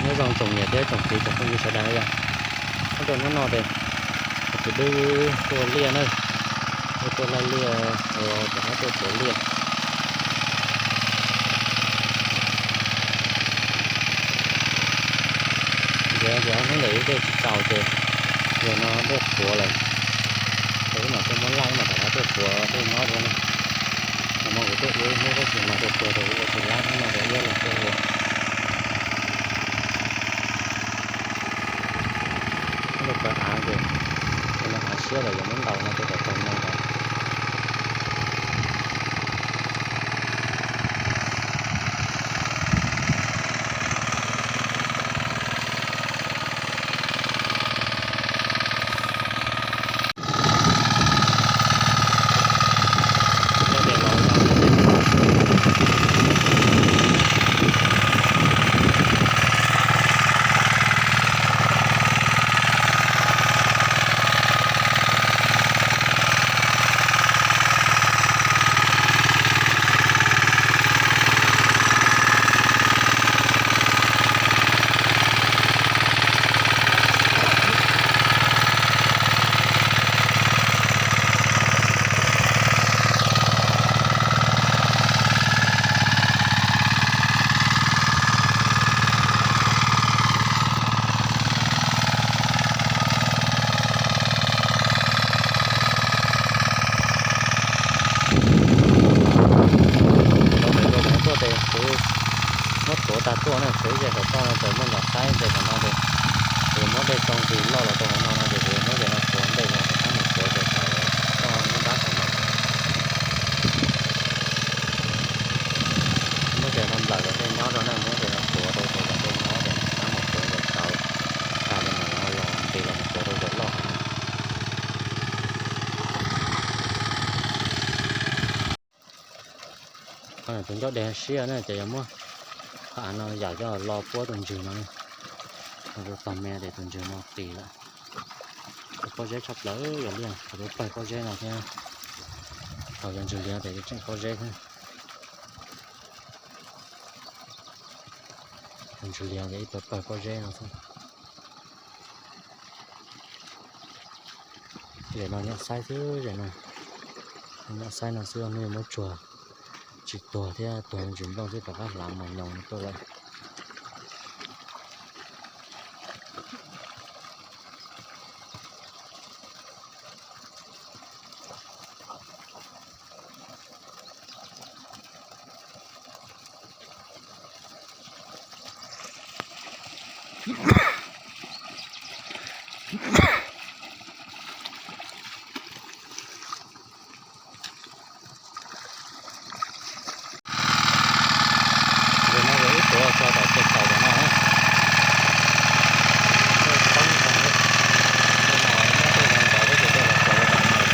Nyob zoo tsoom niam thiab tsoom txiv tsoom phooj ywg sawv daws yom. Nyob rau hnub no ces kuv tus dwb tuaj liaj na, wb tuaj laij liaj, rov qab tuaj txiav liaj. Ntxuav ntxuav hnub ntawm ib dej tsis txaus ces yog no dej qhuav lawm, ces wb mam tuaj muab laj wb mam rov qab tuaj txiav dej nyob dua na. Nag hmo kuv tuaj ua ib hnub tab sis mas tuaj tuag ces wb ua tsis laib, hnub no ces wb los tuaj ua. Muab rau pawg av ces, ces no av siab lawm yuav muab ntaus no rau kom tag no lawm. Tuaj ces kuv muab tuav tag tuaj na, tshuav ib ce saum toj no tseem muaj ntawm qaib ces qhov no ces kuv muab dej tsoo tis loj los rau hauv no no ces kuv muab cov no tuav ntej los rov qab mus tuav cov saum toj nruab nrab saum no. Muab cov no nplawm kom dej nyob rau na, muab cov no tuav rau ces kom dej nyob ces rov qab mus tuav cov saum, tas li mam los nqis los mus tuav rau cov loj hauv no. Tus ncauj deg siab na ces yog muab qhov av no yam coj lo puab tus ntswg no, tus tog me ces tus ntswg no qis lawm. Pob zeb tshaj plaws yog liaj, kuv twb pawg pob zeb no thiab. Thaum yog ntswg liag ces tseem pob zeb thiab. Tus ntswg liag ces ib tug pawg pob zeb no xwb. Zem no nyuam xaib xwb, zem no nyuam xaib no xwb, hnub muab tsuag tsis tuag thiab, tuag ntsis nplooj xwb rov qab hlav mos nyoos tuaj lawm. Ntawm no yog ib tuav tso tom tej kaum tom no. Tej no muab tej no ntawd peb ces tej los tsuas ua tom no lawm.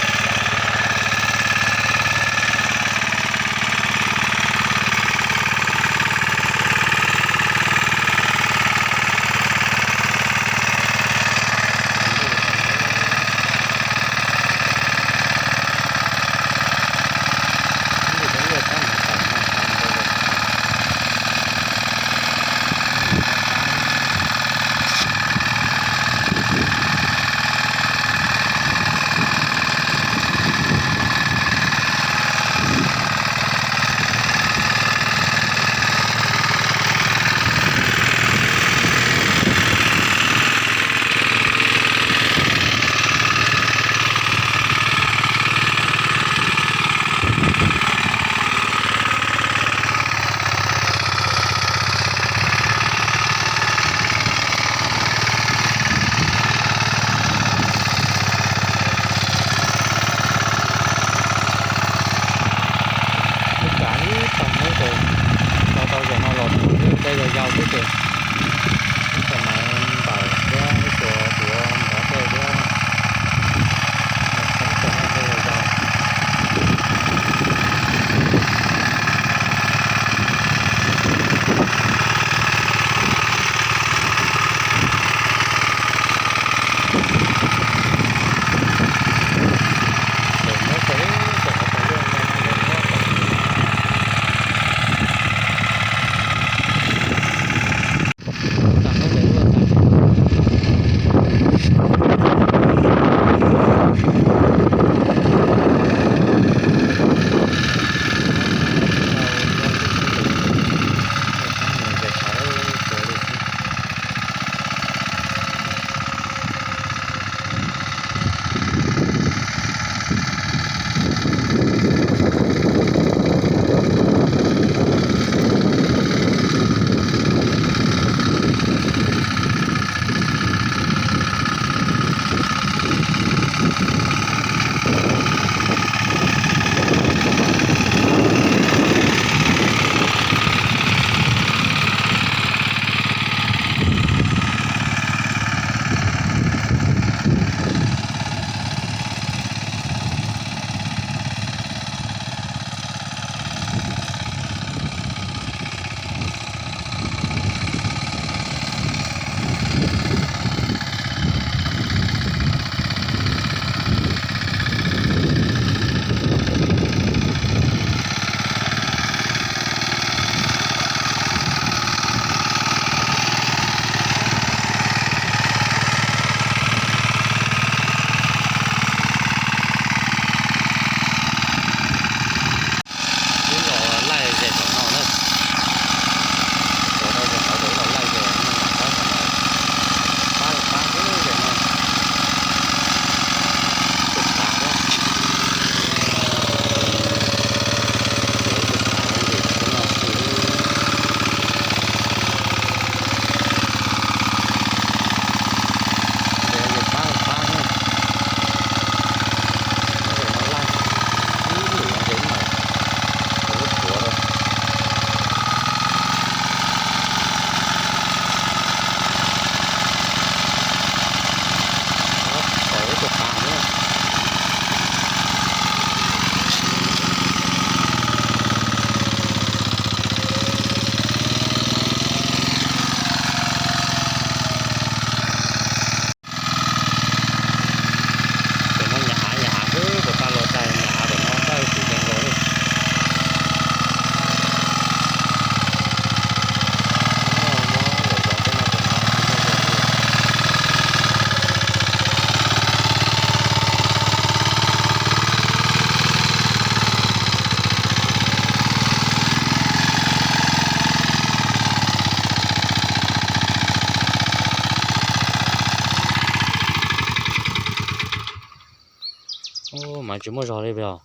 Tsis muaj zog li os.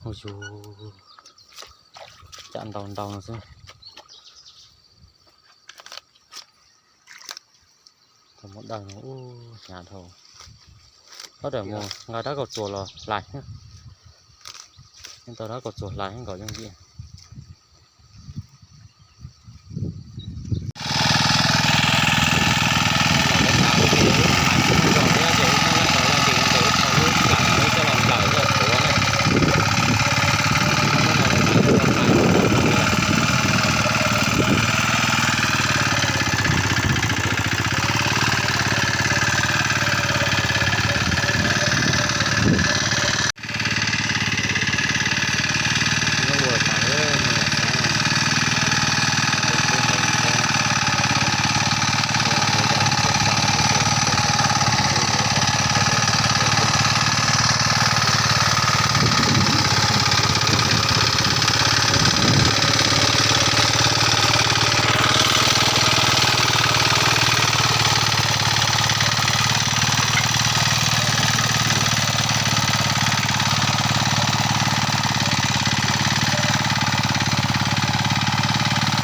Hu yus, cam ntau ntau no xwb. Tau muab dawj no ub hnyav dhau. Ob daim mus nqa dab kaum txuas los hlais. Yeej tau dab kaum txuas hlais nkaus yooj yim.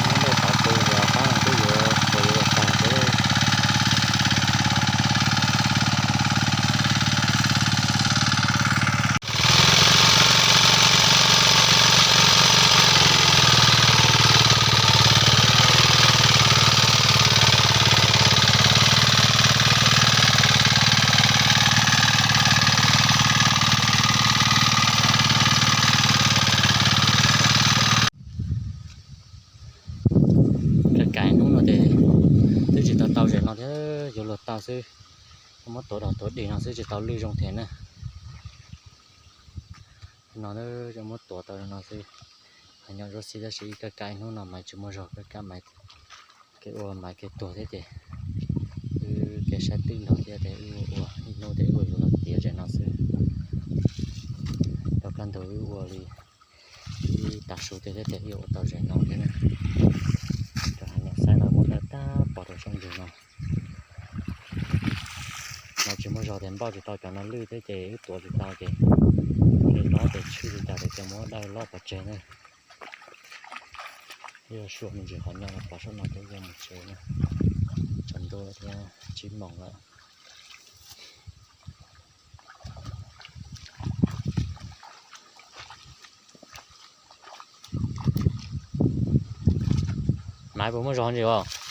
Muab ntej qhov twg los qab no twb yuav tag xwb. Kav kav hnub no ces twb tsis tau tau zem no thiab, yuav luag tau xwb. Muab tuav dog tuav dig no xwb tsis tau lwj zoo thiab na. No muab tuav tau no xwb. Ho nyob zoo xwb tab sis ib kav kav hnub no mas tsis muaj zog, kav kav mas kev ua mas kev tuag thiab ces wb kev saib twb nrog thiab ces wb ua ib hnub ces wb ua yuav los tiav zem no xwb. Rau kaj ntug wb ua li ib tag su tiag thiab ces wb ua tau zem no thiab na. Rau hais niam saib no muab dawj tag pov rau sab ntsug no. No tsis muaj zog ces npaj tsis tau cov no lwj thiab ces wb tuav tsis tau ces kev lob ces tshwj li cas ces muab dawj lob pov tseg na. Yog suav me ntsis qhov nyob no pov sab no thiab yog mus tsev na. Tshav ntuj thiab tsib moos lawm. Maiv puas muaj zog ntsis os?